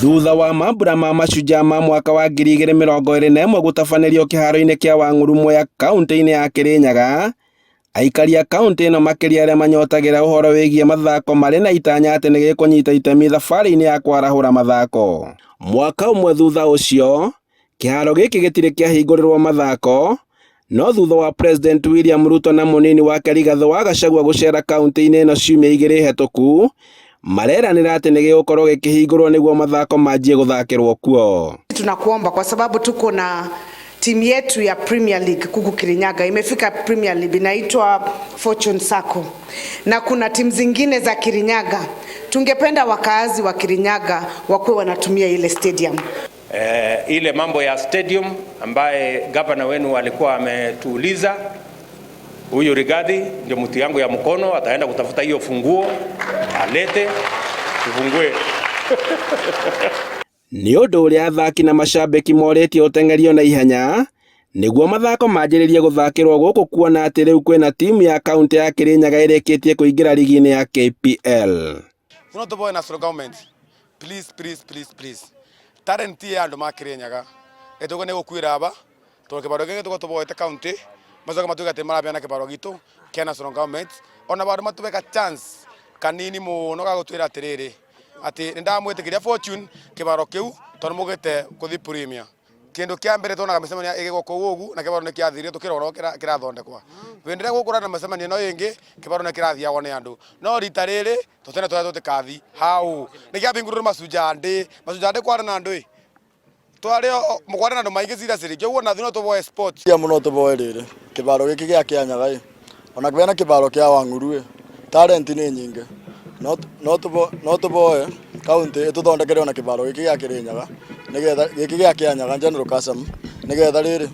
Thutha wa mambura ma Mashujaa ma mwaka wa 2021 gũtabanĩrio kĩharo-inĩ kĩa Wang'uru Mwea kaũntĩ-inĩ ya Kĩrĩnyaga, aikari a kaũntĩ ĩno makĩria arĩa manyotagĩra ũhoro wĩgiĩ mathako marĩ na itanya atĩ nĩ gĩkũnyita itemi thabarĩ-inĩ ya kwarahũra mathako. Mwaka ũmwe thutha ũcio, kĩharo gĩkĩ gĩtirĩ kĩahingũrĩrwo mathako, no thutha wa President William Ruto na mũnini wake Rigathĩ wa Gachagua gũcera kaũntĩ-inĩ ĩno ciumia igĩrĩ hetũku, mareranĩra atĩ nĩ gĩgũkorwo gĩkĩhingũrwo nĩguo mathako manjie gũthakĩrwo kuo. Tunakuomba kwa sababu tuko na timu yetu ya Premier League kuku Kirinyaga imefika Premier League inaitwa Fortune Sacco, na kuna timu zingine za Kirinyaga. Tungependa wakaazi wa Kirinyaga wakuwe wanatumia ile stadium. Ile mambo ya stadium ambaye gavana wenu alikuwa ametuuliza, huyu Rigathi ndio mtu yangu ya mkono, ataenda kutafuta hiyo funguo alete tufungue. Nĩ ũndũ ũrĩa athaki na macambĩki morĩtie ũteng'erio na ihenya nĩguo mathako manjĩrĩrie gũthakĩrwo gũkũ kuona atĩ rĩu kwĩna timu ya kaũntĩ ya Kĩrĩnyaga ĩrĩkĩtie kũingĩra rigi-inĩ ya KPL. No tuboe national government, please, please, please, please, talent ya andu ma Kirinyaga ituge ni gukuira aba tondu kibaro giki tugo tuboete county macoka matuge ati marabeana kibaro gitu kia national government ona bandu matubeka chance kanini muno ga gutwira atiriri ati nindamwitikiria Fortune kibaro kiu tondu mugite kuthi premier. Kindu kia mbere tuonaga micemanio igigwo kuu ugu na kibaro ni kiathirie tukirora kirathondekwa hindi ria gukura na micemanio ino ingi kibaro ni kirathiagwo ni andu no rita riri tutene turia tutikathi hau ni kiabingurwo Mashujaa Day. Mashujaa Day kwari na andu i twari mukwari na andu maingi seriously kioguo na no tuboe sport Cia muno tuboe riri kibaro giki gia Kianyaga i ona kwena kibaro kia Wang'uru i talent ni nyingi no tuboe county ituthondekere ona kibaro giki gia Kirinyaga nigetha giki gia Kianyaga General Kasam nigetha riri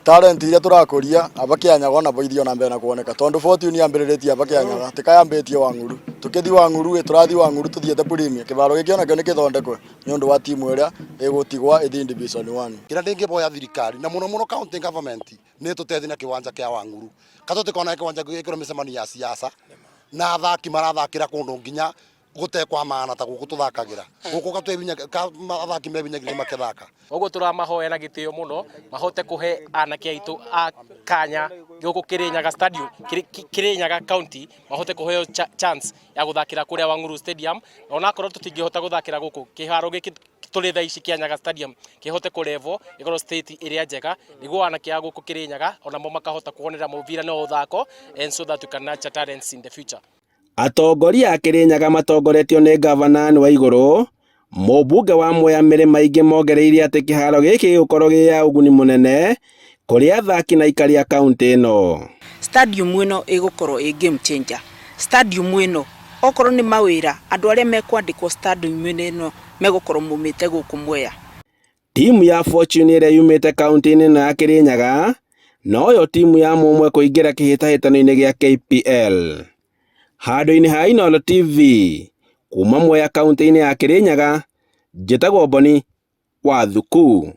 talent iria turakuria aba Kianyaga ona boithio na mbere na kuoneka tondu Fortune yambiritie aba Kianyaga tikayambitie Wang'uru tukithi Wang'uru i turathi Wang'uru tuthiete Premier kibaro giki onakio nikithondekwe ni undu wa timu iria igutigwa ithi Division 1. Kira ndingĩboya thirikari na muno muno county government nĩ tũteithie na kiwanja kia Wang'uru ka tũtikona kiwanja gĩkĩrwo mĩcemanio ya siasa na athaki marathakĩra kũndũ nginya gũtekwa maana ta gũkũ tũthakagĩra gũkũ ka athaki mebinyagĩria makĩthaka. Ũguo tũramahoya na gĩtĩo mũno mahote kũhe anake aitũ a kanya gũkũ Kirinyaga stadium, Kirinyaga county mahote kũheo chance ya gũthakĩra kũrĩa Wang'uru Stadium, na onakorwo tũtingĩhota gũthakĩra gũkũ kĩharo gĩkĩ tũrĩ thaa ici Kianyaga Stadium kĩhote kũrevo ĩkorwo state ĩrĩa njega nĩguo anake a gũkũ Kirinyaga onamo makahota kuonera mũbira na ũthako and so that we can nurture talents in the future. Atongoria a Kĩrĩnyaga matongoretio nĩ ngavana Anne Waigũrũ, mũmbunge wa Mwea Mĩrĩ Maingĩ mongereire atĩ kĩharo gĩkĩ gĩgũkorwo gĩ ya ũguni mũnene kũrĩ athaki na aikari a kaũntĩ ĩno. Stadium ĩno ĩgũkorwo ĩ game changer. Stadium ĩno okorwo nĩ mawĩra andũ arĩa mekwandĩkwo stadium ĩno megũkorwo maumĩte gũkũ Mwea. Timu ya Fortune ĩrĩa yumĩte kaũntĩ-inĩ ĩno ya Kĩrĩnyaga noyo timu ya mũmwe kũingĩra kĩhĩtahĩtano-inĩ gĩa KPL. Handũ-inĩ ha Inooro TV kuma Mwea kaũntĩ-inĩ ya Kĩrĩnyaga, njĩtagwo Boni wa Thuku.